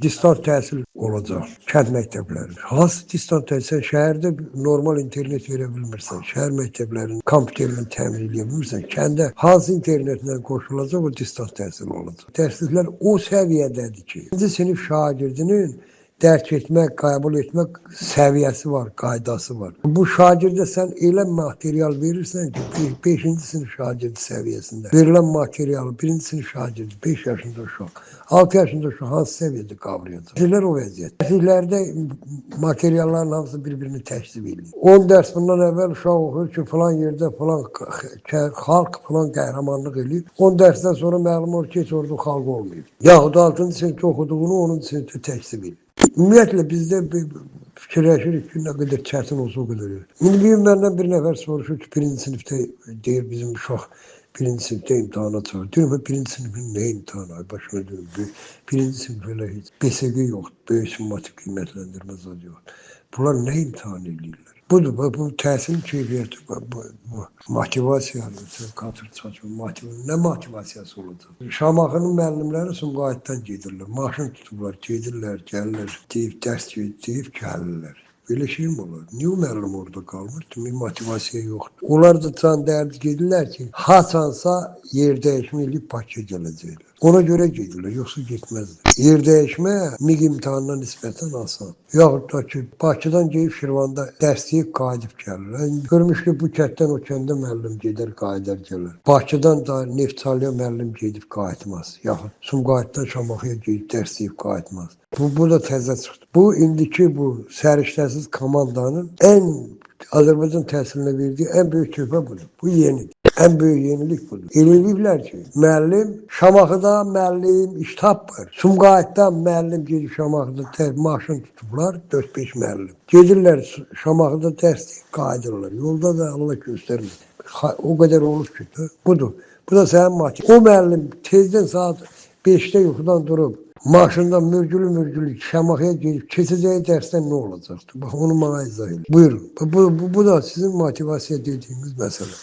Distant təhsil olacaq kənd məktəblərində. Hansı distant təhsil? Şəhərdə normal internet verə bilmirsən. Şəhər məktəblərinin kompüterini təmin edə bilmirsən. Kəndə hansı internetlə qoşulacaq, o distant təhsil olacaq. Dərsliklər o səviyyədədir ki, birinci sinif şagirdinin dərk etmək, qəbul etmək səviyyəsi var, qaydası var. Bu şagirdə sən elə material verirsən ki, 5-ci sinif şagirdi səviyyəsində verilən materialı 1-ci sinif şagirdi, 5 yaşında uşaq, 6 yaşında uşaq hansı səviyyədə qavrayacaq? Dərsliklər o vəziyyətdə. Dərsliklərdə materialların hamısı bir-birini təkzib eləyir. 10 dərs bundan əvvəl uşaq oxuyur ki, filan yerdə filan xalq filan qəhrəmanlıq eləyib. 10 dərsdən sonra məlum olur ki, heç orada xalq olmayıb. Yaxud 6-cı sinifdə oxuduğunu 10-cu sinifdə təkzib eləyir. Ümumiyyətlə bizdə fikirləşirik ki, nə qədər çətin olsa o qədər. İndi bir gün məndən bir nəfər soruşur ki, birinci sinifdə deyir bizim uşaq birinci sinifdə imtahana çıxır. Deyirəm, birinci sinifin nə imtahanı? Ay başıma deyirəm, birinci sinif elə heç BSG yoxdur, böyük summativ qiymətləndirmə zad yoxdur. Bunlar nə imtahan eləyirlər? Budur, bu təhsil keyfiyyəti, bu motivasiya, katır saçma, nə motivasiyası olacaq? Şamaxının müəllimləri Sumqayıtdan gedirlər, maşın tutublar, gedirlər, gəlirlər, deyib dərs deyib gəlirlər. Belə şey mi olar? Niyə o müəllim orada qalmır? Demək, motivasiya yoxdur. Onlar da can dərdi gedirlər ki, haçansa yer dəyişmə eləyib Bakıya gələcəklər. Ona görə gedirlər, yoxsa getməzlər. Yer dəyişmə MİQ imtahanına nisbətən asan. Yaxud da ki, Bakıdan gedib Şirvanda dərs deyib qayıdıb gəlirlər. Görmüş ki, bu kənddən o kəndə müəllim gedər, qayıdar gələr. Bakıdan da Neftçalıya müəllim gedib qayıtmaz. Yaxud Sumqayıtdan Şamaxıya gedib dərs deyib qayıtmaz. Bu da təzə çıxdı. Bu, indiki bu səriştəsiz komandanın ən Azərbaycan təhsilinə verdiyi ən böyük töhfə budur. Bu yenidir. Ən böyük yenilik budur. Eləyiblər ki, müəllim Şamaxıda müəllim iş tapmır. Sumqayıtdan müəllim gedib Şamaxıda maşın tutublar, 4-5 müəllim. Gedirlər Şamaxıda dərs deyib qayıdırlar. Yolda da Allah göstərmir. O qədər olur ki, budur. Bu da sənin maşın. O müəllim tezdən saat 5-də yuxudan durub maşından mürgülü-mürgülü Şamaxıya gedib keçəcəyi dərsdən nə olacaqdır? Bax, onu mənə izah edin. Buyurun. Bu da sizin motivasiya dediyiniz məsələ.